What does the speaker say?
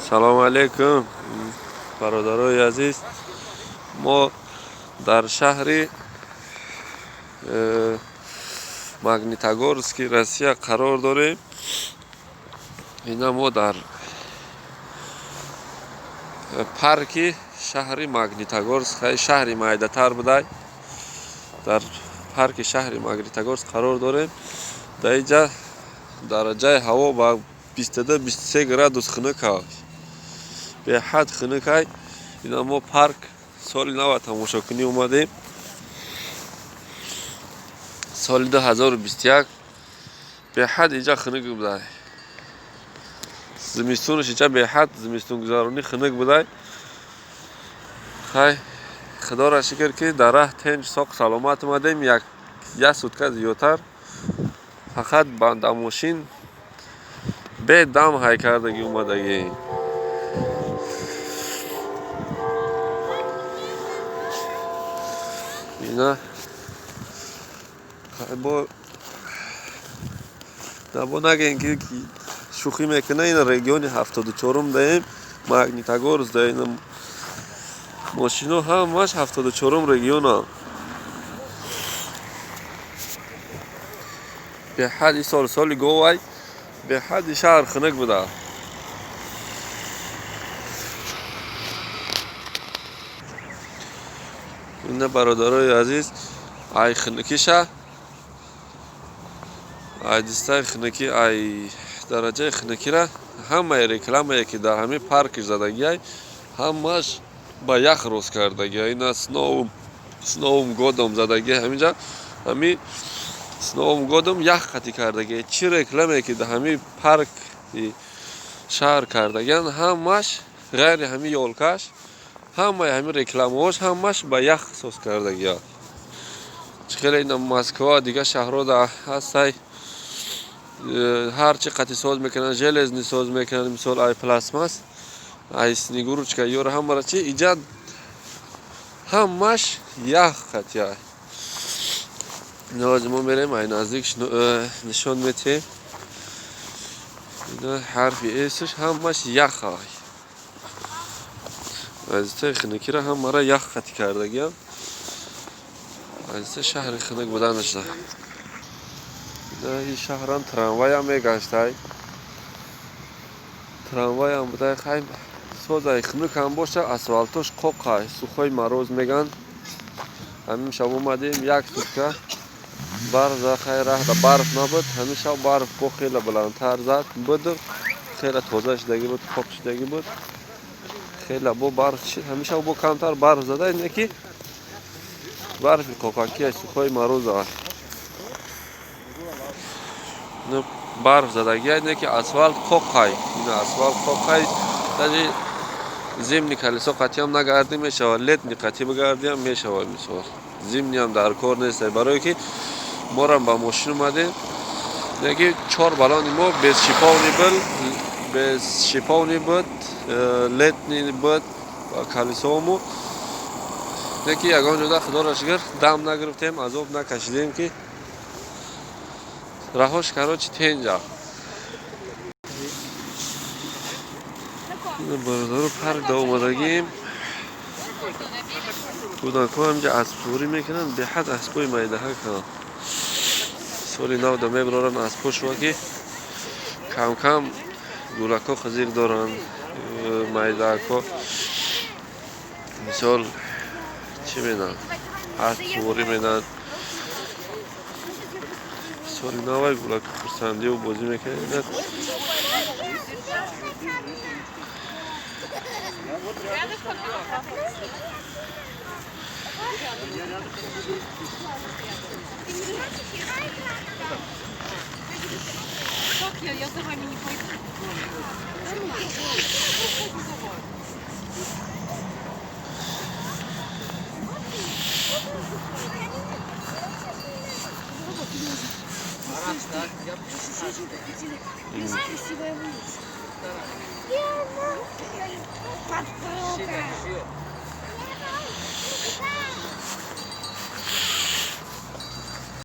Салому алейкум, бародарои азиз. Мо дар шаҳри Магнитогорски Россия қарор дорем. Ина мо дар парки шаҳри Магнитогорск, шаҳри майдатар будай, дар парки шаҳри Магнитогорск қарор дорем. Дар инҷа дараҷаи ҳаво ба 22-23 градус хунук аст, беҳад хунук ай. Ина мо парк соли нава тамошокунӣ омадем. Соли 2021 беҳад инҷа хунук будай. Зимистонаш инҷа беҳад зимистонгузаронӣ хунук будай. Хай, худоро шукр, ки дар раҳ тинч, соқ, саломат омадем. Як сутка зиёдтар фақат дар мошин бе дам ҳай кардагӣ омадагӣ. Ина бо набо нагӯем, ки шӯхӣ мекунад. Ина региони 74-ум даем, Магнитогорск да. Ина мошино ҳамаш 74-ум региона. Беҳад и сол соли говай, беҳади шаҳр хунук буда. Ина, бародарои азиз, ай хунукиша, ай дистаи хунукӣ, ай дараҷаи хунукира ҳамаи рекламае, ки дар ҳамин парки задагиай, ҳамаш ба ях рост кардагиай. Ина «С Новым годом» задагиай ҳаминҷа, ҳами «С Новым годом» ях қатӣ кардагиай. Чӣ рекламае, ки дар ҳамин парки шаҳр кардагианд, ҳамаш ғайри ҳамин ёлкаш, ҳамаи ҳамин рекламаҳош ҳамаш ба ях соз кардагиа. Чӣ хеле ина Москва, дигар шаҳрҳо ҳастай, ҳар чӣ қатӣ соз мекунанд, железный соз мекунанд, мисол, ай пластмасс, ай снегурочка ёро, ҳамаро чи иҷа ҳамаш ях қатиа. Ҳозир мо мерем, ай наздик нишон метиҳем. Ина ҳарфи эсш ҳамаш ях ай. Азизаи хунукира ҳамаро ях қатӣ кардагиам. Азиза шаҳри хунук буданашда. Ина ин шаҳрам трамвайам мегаштай. Трамвайам будай. Хай, созай, хунукам боша, асфалтош қоқай, сухой мороз меган. Ҳамин шаб омадем, як сутка барф зад. Хай, раҳда барф набуд. Ҳамин шаб барф бо хеле баландтар зад буд, хеле тоза шудагӣ буд, қоқ шудагӣ буд. Хеле бо барф шид. Ҳамин шаб бо камтар барф зада, ине ки барфи қоқакия, сухой мороз а барф задагия, ине ки асфалт қоқай. Ина асфалт қоқай, даже зимний колесо қатиам нагардӣ мешавад, летний қатӣ бигардиам мешавад. Мисол, зимний ам дар кор нест, барое ки морам ба мошин омадем, ине ки чор балони мо бесшиповный был, бесшиповный буд, летний буд колесоому. Не ки ягон ҷода, худоро шукр, дам нагирифтем, азоб накашидем, ки раҳош, короче, тенҷа. Бародару, парк да омадагим. Кӯдакҳо ҳамҷа аспсуворӣ мекунанд, беҳад аспҳои майдаҳа кунанд. Соли нав да мебароранд аспҳошува, ки камкам гӯлакҳо хизиқ доранд, майдаакҳо, мисол, чӣ менанд, аспсуворӣ менанд. Соли навай гӯлакҳо хурсандиву бозӣ мекунанд. Как я за вами не пойду? Да ну, я за вас. Красивая улица. Подруга.